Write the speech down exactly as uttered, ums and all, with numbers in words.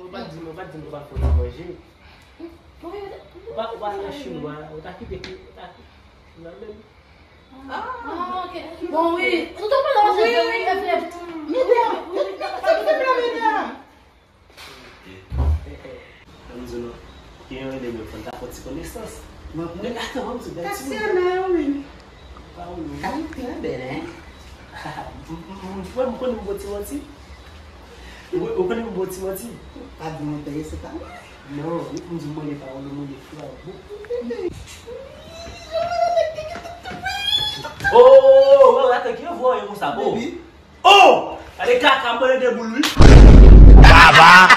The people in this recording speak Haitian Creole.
ou pa di, ou pa di nou pa fè ti manje. Ou pa, ou pa ta chou, ou ta kite ki, ou ta kite la menm. Ah, ok. Bon, wi. Ou te pale ansanm, wi, wi, wi. Medam, medam, medam. Ban m di nou, gen yon eleman fò n ta fè ti konesans. Men atann, ban m di w, bèl ti moun. Tatiana, wi. Paolo. Kalite bèl, hein? M konnen m bon ti manti. Ou konnen m bon ti manti. Pa di mwen peye, se pa mwen. Non, m di mwen le Paolo, mwen le Flabo. Oh, oh, oh, atann, ki vwa yon konsa, oh. Oh! Gade kaka, m pran de boul, wi. Baba,